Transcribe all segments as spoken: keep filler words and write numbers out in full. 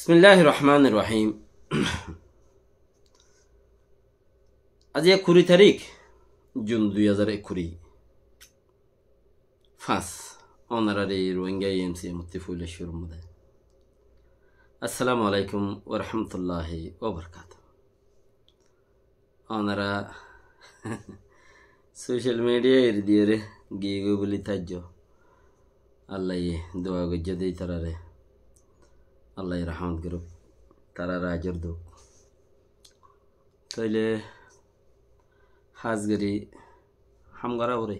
Bismilláhir Rohmánir Rohím. Aijja kuri tarík, Jun dui házar ekkuri fañs. Ónorare Rohingya AMC mottí foila cúrur mazé Assalamu alaikum wa rahmatullahi wa barakatuhu. Ónora social media eri diyóre giyégoi buli táijjo. Allaye dua goijjé de ítarare. Allaye rahmot gorouk. Tarare ajor douk. Tóile hás gorí ham gorá foré.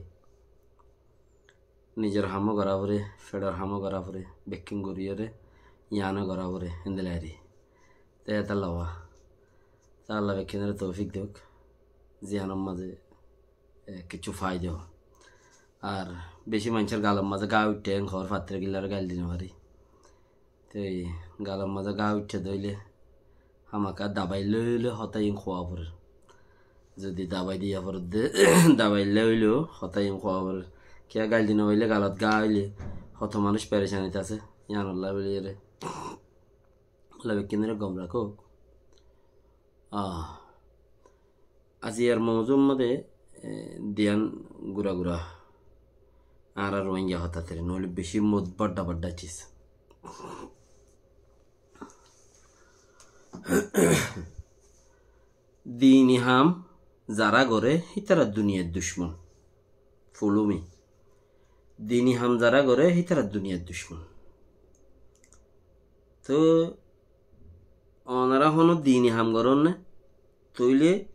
Nizor hamó gorá foré, feçor hamó gorá foré, bekkún goríyore yiáno gorá foré, héndilla eri. Te etolla wa. Te Allah bekkúnore toufik douk. Ziyanor mazé, e, kessú faida ó. Ar beci maincór galor mazé gá uiththé, en hoór fattóre gillar gail di no fari. Te galor mazé gá uiththé de óile hámaka dabai loi loi hotá iín hoó forer. Zodi dabai diya forer de, dabai loi loi hotá iín hoó forer. Kiyá gail di no faille galot gá óile hoto manúic perecanit asé. Yíanolla buli ere Allah bekkúnore gom rakouk. Ah, aijjar mouzu mazé, e, diyan gura gura añára Rohingya hotá tere, noóile beci mot bodda bodda cis. Dini ham zara goré, hítara duniyar ducmon. Follow me. Dini ham zara goré, hítara duniyar ducmon. Tóu ónora honó dini ham gorór né, tóile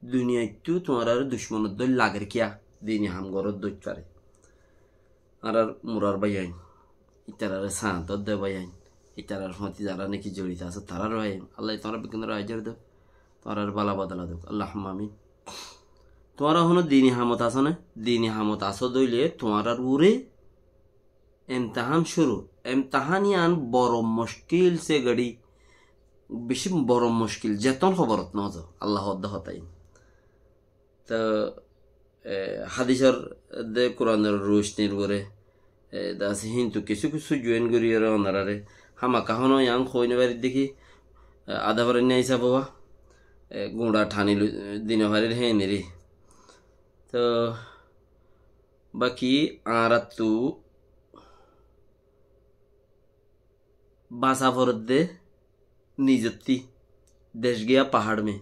duniyaittú tuáñrare ducmonor dóil lager kiyá? Dini ham gorór dóil fare. Añárar murar báiyain, ítarare sañdot de báiyain, ítarar fúañti zará naki zorito asó, tarár báiyain. Allaye tuáñra bekkúnore ajor douk, tuáñrare bála bodola douk. Allahumma amin. Tuáñra honó dini hamot asó né? Dini hamot asó de óile tuáñrar uore emtahán cúru. Emtahán yían boro muckil se gari, beci boro muckil, zetón hoborot no zo. Allah hoó de hotá iín. Tóu, e, hádisor de Kuranor rocnir uore, e, de asé, híntu kessú kessú join gorí ere ónorare hámaka honó yián hoói no farir de ki, e, adá farir na hísab ówa, e, guñça thani loi, e, di no farir héen eri. Tóu, baki añárattú basa foredde nizottí, dec giya pahár me.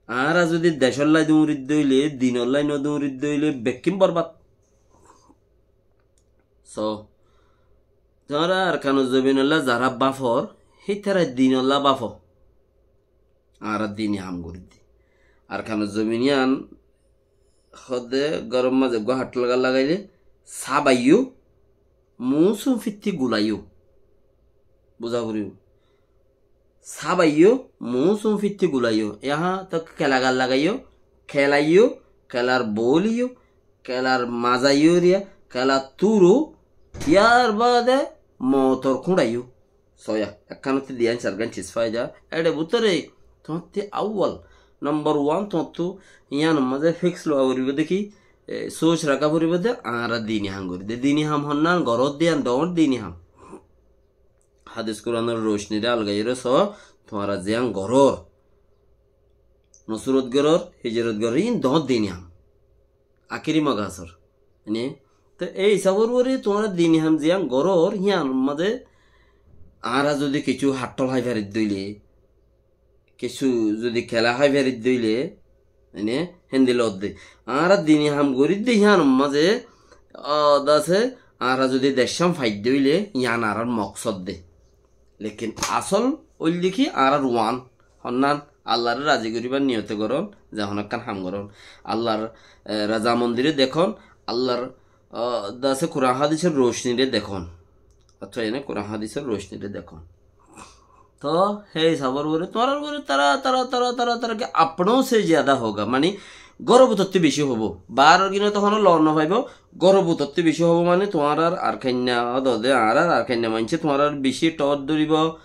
Añára zodi decólla duñridde óile, dinolla no duñridde óile, bekkín borbad. So, tuáñra Arkanor zobinolla zará báfor, hítara dinolla báfo. Añára dini ham gorídde. Arkanor zobin yían hoódde góror mazé eggúa hattól gát lagailé, sábaiyó, muúsum fittí gulaiyó. Buzá foribó. Sábaiyó, muúsum fittí gulaiyó. Yáha tóu kela gát lagaiyó, kelaiyó, kelar boóliyo, kelar mazaiyó riya, kelar túro, yárbaade mootor kúñçaiyó. Soóya, ekkán ottú diyan sargán cis faida. Éçe bútore tuáñtti awwal, nombor wan tuáñttu yíanor mazé fiks lowa foribó de ki, e, sóoc raká foribó de, añára dini ham gorí de. Dini ham honnán gorór de yían doóñr dini ham. Hádis Kuranor rocnire algaiyóre soó, tuáñra ziyán gorór, nusrot gorór, hijrot gorór, iín doóñr dini ham. Akéri moga asór. Mane, te ei hísabor uore tuáñra dini ham ziyán gorór, híyanor mazé añára zodi kessú hattól hái faridde óile, kessú zodi kela hái faridde óile, mane, héndilla ódde. Añára dini ham gorídde híyanor mazé, a, dase, añára zodi deccán faidde óile, híyan añárar moksod de. Lekin asól óilde ki añárar wan, honnán Allaré razi goríbar niyote gorón, ze honó ekkán ham gorón. Allar, e, razamondire dekón, Allar, a, dase Kuran hádisor rocnire dekón. Othoba ene Kuran hádisor rocnire dekón. Toh, hé hísabor uore, tuáñrar uore tara, tara, tara, tara, tara ke apnó se ziyada hoga. Mani, góror bútottí beci hoibó. Baáror gine toh honó lor no faibó, góror bútottí beci hoibó mani tuáñrar Arkainna, ódode añárar Arkainna maincé tuáñrar beci thor dóribo.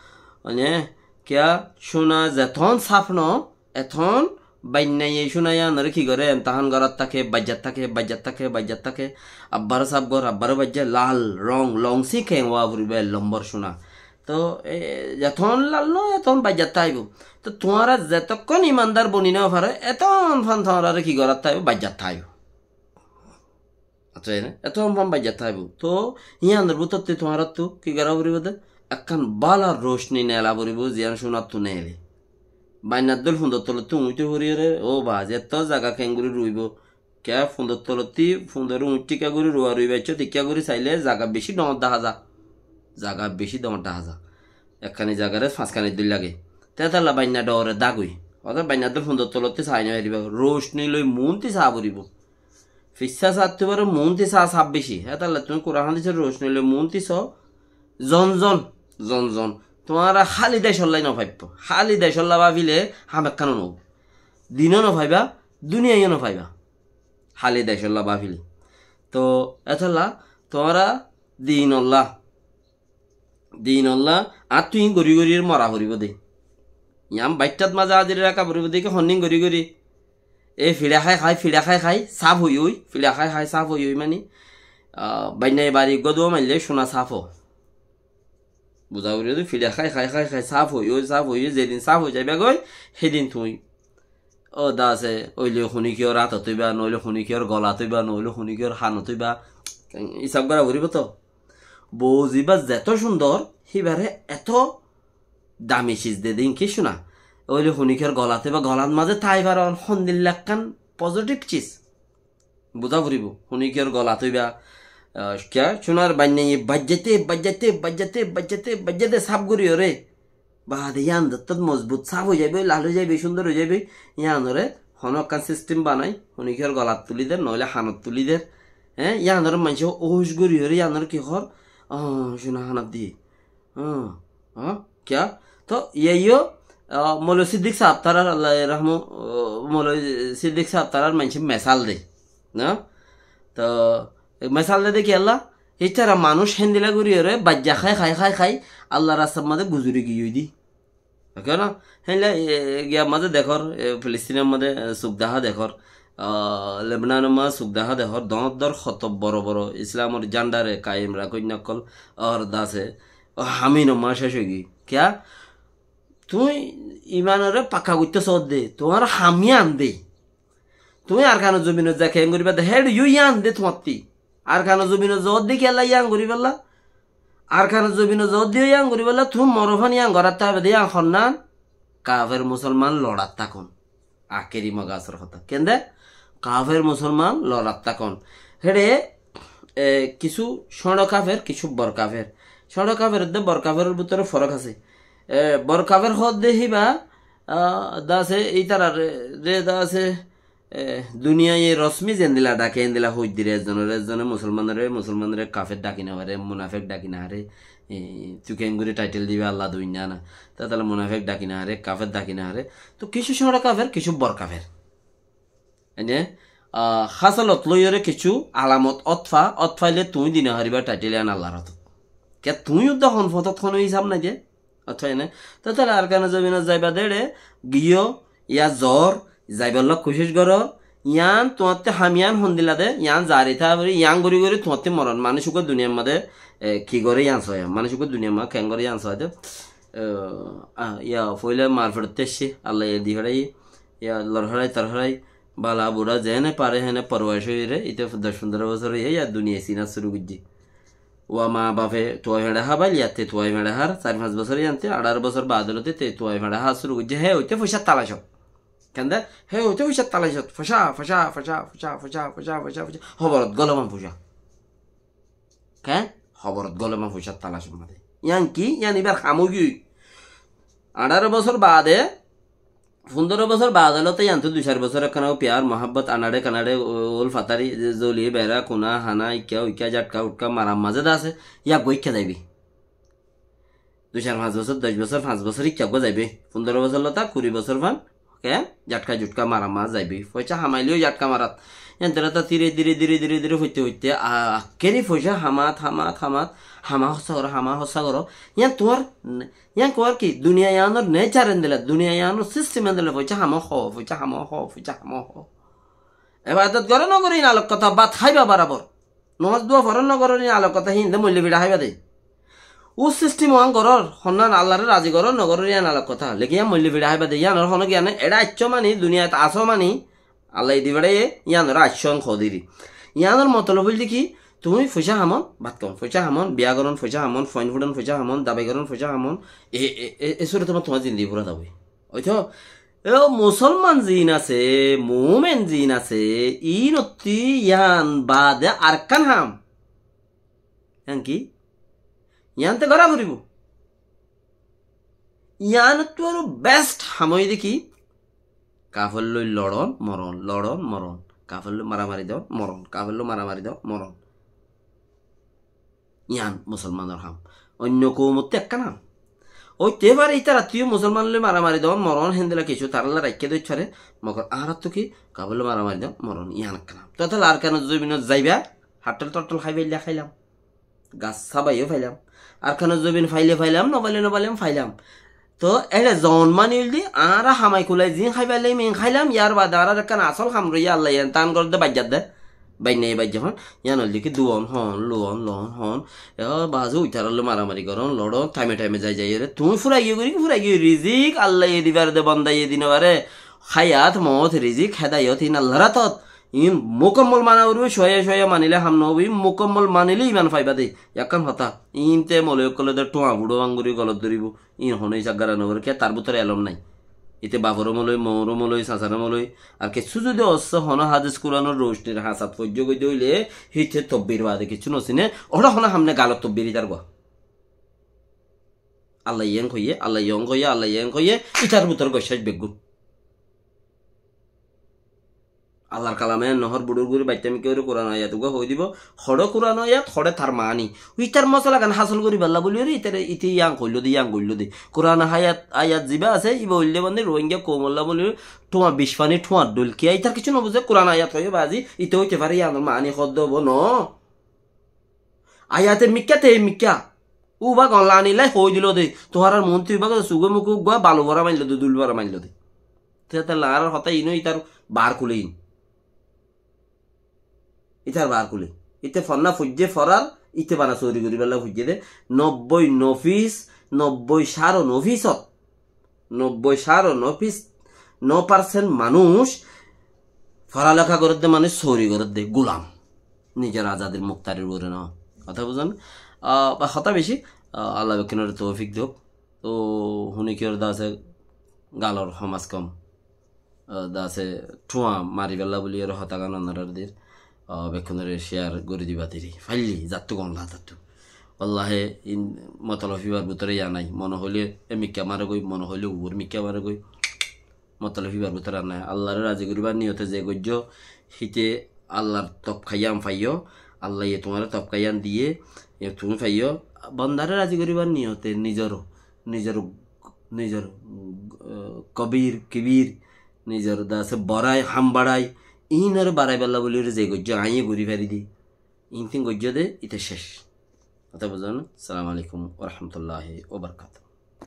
Mani, kiya, cúna zetón sáf no, etón bainnaye cúna yíanoré ki goré, emtahán gorát táke, baijjat táke, baijjat táke, baijjat táke, abbaré sáf gor, abbaré baijja, lal, rong, longsí kewa foribó, ek lombor cúna. Toóu, e, zetón lalló, etón baijjat táibo. Toóu tuáñra zetokkón imandar boni no faro, etón fan tuáñrare ki gorat táibo, baijjat táibo. Accá, ene? Etón fan baijjat táibo. Toóu, yíanor bútottí tuáñrattú ki gora foribó de? Ekkán bála rocni neela foribó, ziyán cúnattú neele. Bainnar dóil fundor tolottú uñitó foriyóre, ó bazi, etó zaga keéngorí ruibó? Kiyá fundor tolottí, fundoré uñit thíka gorí ruwa ruiba aiccó, thíka gorí sailé zaga bicí dhoóñr dahá za. Zaga bicí dhoóñr dahá za. Ekkani zagaré fañskani dóil lage. Tétalla bainna dhoore dagoi. Ótá bainna dóil fundor tolottí sai no faribá. Rocni loi muúnti saa foribó. Fissá saattú baré muúnti saa saf bicí. Hétalla tuñí Kuran hádisor rocni loi muúnti só. Zon zon, zon zon. Tuáñra háli decólla no faibbó. Háli decólla báfile ham ekkán no óibo. Dinó no faiba, duniyaiyó no faiba. Háli decólla báfile. Toóu, étolla, tuáñra dinolla, dinolla, añáttu iín gorí gorí mora foribó de. Yián baiththát mazé aziri raká foribó de, ki honnín gorí gorí. E fiça hái hái, fiça hái hái, saf ói ói, fiça hái hái, saf ói ói mani, ah, bainnaye bari eggúa duwa maille cúna saf ó. Buzá foribó de, fiça hái hái hái hái, saf ói ói, saf ói ói, zedin saf ói zaibá goi, hédin tuñí ó dase, óile huníkiyór átot óiba, noóile huníkiyór golat óiba, noóile huníkiyór hanot óiba. Isab gora foribó to. Bou zibá zeto cúndor, híbaré eto dami cis de din ki cúna. Óile huníkiyór golat óiba, golat mazé tái faron, hondilla ekkán pozitiv cis. Buzá foribó, huníkiyór golat óiba, ah, kiyá, cúnar bainnaye baijjaite, baijjaite, baijjaite, baijjaite, baijjaite saf goríyoré. Baade yían zottó mozbut saf ói zaibói, lal ói zaibói, cúndor ói zaibói, yíanoré honó ekkán sistem banai, huníkiyór golat tulí der, noóile hanot tulí der. Hé, yíanoré maincé óuc goríyoré, yíanoré ki hoór? Ó, cúna hanot diyé. Ó, ó, kiyá? Toóu, yíaiyó, ó, Moloi Siddik saab tarár, Allah rahmu, ó, Moloi Siddik saab tarár maincé mesal de. No? Toóu, e mesal de de kiyólla? Ítara manúic héndilla goríyoré, baijja hái, hái, hái, hái, Allar rastar mazé guzori giyói de. Óke no? Héndilla, e, e, giya mazé dekór, e, Filistinor mazé, e, suk dahá dekór, a, Lebnanor mazé suk dahá dekór, doóñr doóñr hoto boro boro Islamor zhandare kayem rakóinna ókkol, ór dase, ó, haminor mazé céc ói giyói. Kiyá? Tuñí imanoré pakka goittó soódde, tuáñr ham yían de. Tuñí Arkanor zobinot zai keén goríba de, héçe yó yían de tuáñttí. Arkanor zobinot zoódde kiyólla yían goríballa? Arkanor zobinot zoódde yó yían goríballa, tuñí morofán yían gorát táiba de, yían honnán? Kafer musolman loçát tákon. Akéri mogasor hotá. Kende? Kafer musolman loçát tákon. Héçe, e, kissú cóñço kafer, kissú bor kafer. Cóñço kafer de bor kaferor bútore forok asé. E, bor kafer hoódde híba, a, dase, ítarar, de dase, e, duniyai rosmi zendilla dhake, endilla hoiddire ezzonore, ezzone musolmanore, musolmanore kafer dhaki no fare, munafek dhaki no fare. E, tui keéngorí taitel diba Allah dui na na. Tóile munafek dhaki no fare, kafer dhaki no fare. Toóu kissú cóñço kafer, kissú bor kafer. Ene, a, hásalot loiyóre kissú alamot ót fa, ót faile tuñí di no faribá taitel yían Allar átot. Kiyá tuñí udda hon fotót honó hísab nái de. Ót fa ene. Tóile Arkanor zobinot zaiba de éçe, giyó, yá zoór, zaibálla kucíc goró, yían tuáñtte ham yían hondilla de, yían zari táa fori, yían gorí gorí tuáñtte moron. Manúic uggúa duniyar mazé, e, ki goré yían soó, manúic uggúa duniyar mazé keén goré yían soó de. E, a, yá, foila mar feçottú aiccé, Allaye di feçáiye, yá, lor feçái, tor feçái, bala bura zeéne fare héne forwais óiyore, íte doc fundoro bosór óiye, yá, duniyai sina cúru goijjé. Uá maa bafe tuai feçe hábail, yátte tuai feçe hár, sair fañs bosór yíante, añçáro bosór baade lóte te tuai feçe há cúru goijjé, hé óite foicár talacot. Kende? Hé óite foicár talacot. Foicá, foicá, foicá, foicá, foicá, foicá, foicá, foicá. Hoborot góle ban foicá. Keén? Hoborot góle ban foicár talacot mazé. Yían ki? Yían íbar ham óigiyoi. Añçáro bosór baade, fundoro bosór baade lóte yíantu dui sair bosór ekkán piyar muhábbot, añáre kanáre, ul fatari, zoli, bera, kuna, hana, ikká, uikká, jathka, uthka, marar mazé de asé, yá eggúa ikká zaibi. Dui sair fañs bosór, doc bosór, fañs bosór ikká eggúa zaibi. Fundoro bosór lóta, kuri bosór fan, ke, jathka juthka marar mazé zaibi. Foicá hamaileyó jathka marat. Yían tere ta dire, dire, dire, dire, dire, foitte, foitte, a, akéri foicá hamat, hamat, hamat, hama hossá goró, hama hossá goró. Yían tuáñr, yían tuáñr ki? Duniya yíanor nature endilla, duniya yíanor system endilla, foicá hama ho, foicá hama ho, foicá hama ho. Ebadot goró no goró, iín alok hotá, bát háiba barabor. Nomás dua foró no goró, iín alok hotá, híinde moille fiça háiba de. Ó sistem uán gorór, honnán Allaré razi gorór, no gorór, yían alok kotá. Lekin yían moillé fiçá háiba de, yíanor hono giyan nái. Eçé aiccó mani, duniyait asó mani, Allaye di feçáiye, yíanoré aiccó hodiri. Yíanor motolob óilde ki, tuñí foicá hamon, bát kaon foicá hamon, biya goron foicá hamon, fuain fuçan foicá hamon, dabai goron foicá hamon, e, e, e, e sórote tuáñr zindigi fura zagói. Óito, e musolman ziín asé, mumin ziín asé, iínottú yían baade arekkán ham. Yían ki? Yían te gorá foribó. Yíanottú aró best ham óilde ki? Kafer loi loron, moron, loron, moron. Kafer loi maramari don, moron. Kafer loi maramari don, moron. Yían musolmanor ham. Oinno koumottú ekkán ham. Óite fare ítarattú yó musolman loi maramari don, moron, héndilla kessú taralla raikké dóit fare. Mogor añárattú ki? Kafer loi maramari don, moron. Yían ekkán ham. Tóile Arkanor zobinot zaiba, hattol tottol hái faille háilam. Gas sábai yó failam. Arkanor zobin faile failam, no faile no failam, failam. Tóu eçé zon mani óilde, añára hamai kulai ziín háibar laim iín háilam, yar baade añárar ekkán asól ham roiyé, Allaye yían tan gorédde baijjadde. Bainnaye baijja fán, yían óilde ki duon hon, luon lon hon. E baáze ítarar loi maramari goron, loron, thaime thaime zai zai ore. Tuñí furai giyó gorí ki furai giyó, rizik Allaye di fare de, bondaye di no fare. Háyat, moot, rizik, hédayot, iín Allar átot. Iín mukammol mana foribó, cóiya cóiya manile ham no óibo, iín mukammol manile iman faiba de. Ekkán hotá, iín te moloi ókkole de thuañ fuço bangori golot dóribo, iín hono hísab gorá no foré, kiyá tar bútore elóm nái. Íte baforó moloi, mouró moloi, sasaró moloi, ar kessú zodi ossé hono hádis Kuranor rocnir hañsat foijjó goi de óile, híte tobbir baade kessú no sine, óra hono hamne galot tobbir ítar gua. Allaye en hoiyé, Allaye en hoiyé, Allaye en hoiyé, ítar bútore goccác beggún. Allar kalame nohór buçur gori baiththá mikká gori Kuran ayat uggúa hoi dibo, hoçé Kuran ayat, hoçé tar maáni. Ítar mosalagan hásol goribálla bóli óre, ítare, íte yían hoillo de, yían goillo de. Kuran ayat, ayat zibá asé, íba óilde mane Rohingya koumolla bóli óre, thuañ bic faní, thuañ dhóil. Kiyá ítar kessú no buzé, Kuran ayat hoiyé bazi, íte óite fare yíanor maáni hoddé óibo no. Ayate mikká te mikká. Uba gon lani lai hoi dilo de. Tuáñrar monti uba gon suge muke uggúa balu bora maillo de, dul bora maillo de. Te te larar hotá ino ítar bar kule in. Ítar bar kule. Íte fonná foijje forar, íte bana sori gori bella foijje de. Nobboi nofis, nobboi saro nofisot. Nobboi saro nofis, no percent manúic foraleká gorédde mane sóri gorédde, gulam. Nizor azadir muktarir uore no. Hotá buzón? Ah, ba hotá beci, ah, Allah bekkúnore toufik douk. Tóu huni ki ore de asé galor homaz kom. Ah, de asé thuañ mari bella buli ore hotá gan onorar dir. Ah, bekkúnore share gori diba diri. Failli, zattu gom la zattu. Wallahi, in motolob íbar bútore yían nái. Mone hoilé e mikká mare goi, mone hoilé uor mikká mare goi. Motolob íbar bútore yían nái. Allare razi goribar niyote ze goijjo, híte Allar tobka yían faiyó. Allaye tuáñre tobka yían diyé, e tuñí faiyó. Bondare razi goribar niyote nizor, nizor, nizor, eh, kobir, kibir, nizor de asé borai, ham barai, inore barai bella buli ore ze goijjo, aññí gori fari de. Intin goijjo de, ite cec. Hotá buzón? Assalamu alaikum wa rahmatullahi wa barakatuh.